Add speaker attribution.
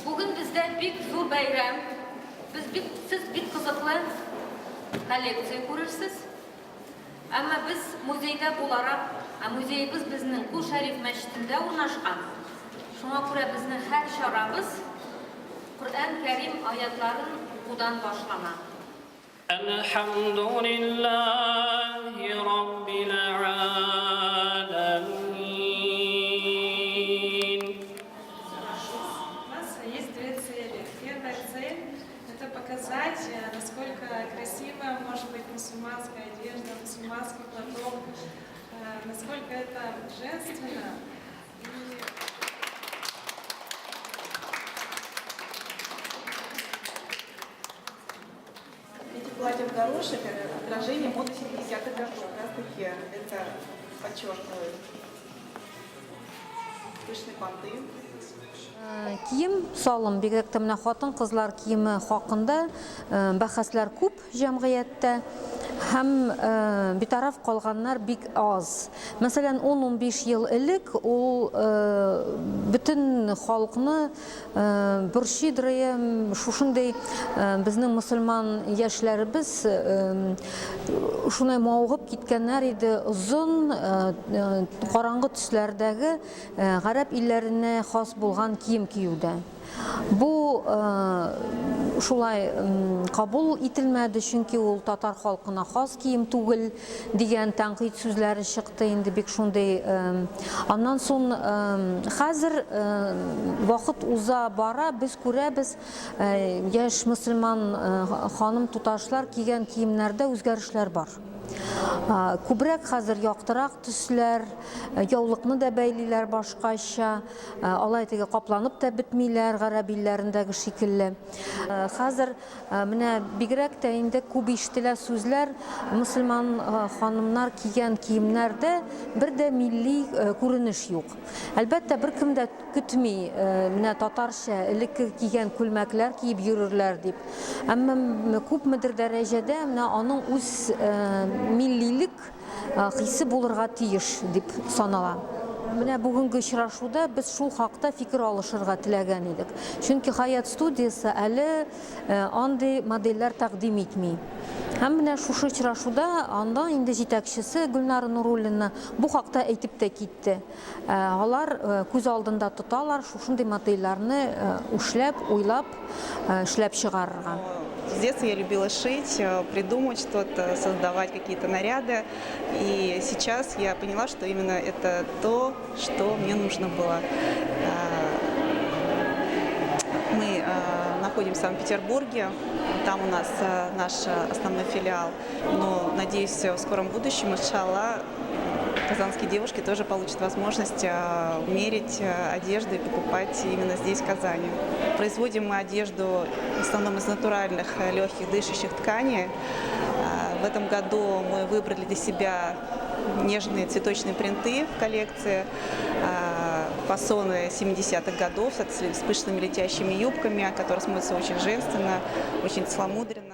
Speaker 1: Бүген бездә бик зур бәйрәм. Без бик, сез бик кызыклы коллекция күрерсез. Әмма без музейда буларак, ә музеебыз безнең Кол Шәриф мәчетендә урнашкан, шуңа күрә безнең һәр чарабыз Коръән Кәрим аятларын укудан башлана.
Speaker 2: Әлхәмдүлилләһи раббил галәмин.
Speaker 3: У нас есть две цели. Первая цель – это показать, насколько красивая может быть мусульманская одежда, мусульманский платок, насколько это женственно. И
Speaker 4: Эти платья в горошек – отражение моды 70-х годов. Как раз таки это подчеркивает. Пышные банты.
Speaker 1: Кием салым, бигрәк тә менә хатын-кызлар киеме хакында бәхәсләр күп җәмгыятьтә һәм битараф калганнар бик аз. Мәсәлән, 10-15 ел элек ул бөтен халыкны борчыйдырые, шушындый безнең мөселман яшьләребез шунай мавыгып киткәннәр иде озын караңгы төсләрдәге гарәп илләренә хас булган кием киюдә. Бу шулай кабул ителмәде, чөнки ул татар халкына хас кием түгел дигән тәнкыйть сүзләре чыкты инде бик шундый. Аннан соң хәзер вакыт уза бара, без күрәбез, яшь мөселман ханым-туташлар кигән киемнәрдә үзгәрешләр бар. Күбрәк хәзер яктырак төсләр, яулыкны да бәйлиләр башкача, алай теге капланып та бетмиләр, гарәп илләрендәге шикелле. Хәзер менә бигрәк тә инде күп ишетелә сүзләр, мөселман ханымнар кигән киемнәрдә бер дә милли күренеш юк. Әлбәттә, беркем дә көтми, менә татарча элекке кигән күлмәкләр киеп йөрерләр дип. Әмма күпмедер дәрәҗәдә менә аның үз миллилек хисе булырга тиеш дип санала. Менә бүгенге очрашуда без шул хакта фикер алышырга теләгән идек. Чөнки Хаят студиясе әле андый модельләр тәкъдим итми. Һәм менә шушы очрашуда анда инде җитәкчесе Гөлнара Нуруллина бу хакта әйтеп тә китте. Алар күз алдында тоталар шушындый модельләрне эшләп, уйлап, эшләп чыгарырга.
Speaker 4: С детства я любила шить, придумать что-то, создавать какие-то наряды. И сейчас я поняла, что именно это то, что мне нужно было. Мы находимся в Санкт-Петербурге, там у нас наш основной филиал. Но, надеюсь, в скором будущем, иншалла, казанские девушки тоже получат возможность мерить одежду и покупать именно здесь, в Казани. Производим мы одежду в основном из натуральных, легких, дышащих тканей. В этом году мы выбрали для себя нежные цветочные принты в коллекции, фасоны 70-х годов с пышными летящими юбками, которые смотрятся очень женственно, очень целомудренно.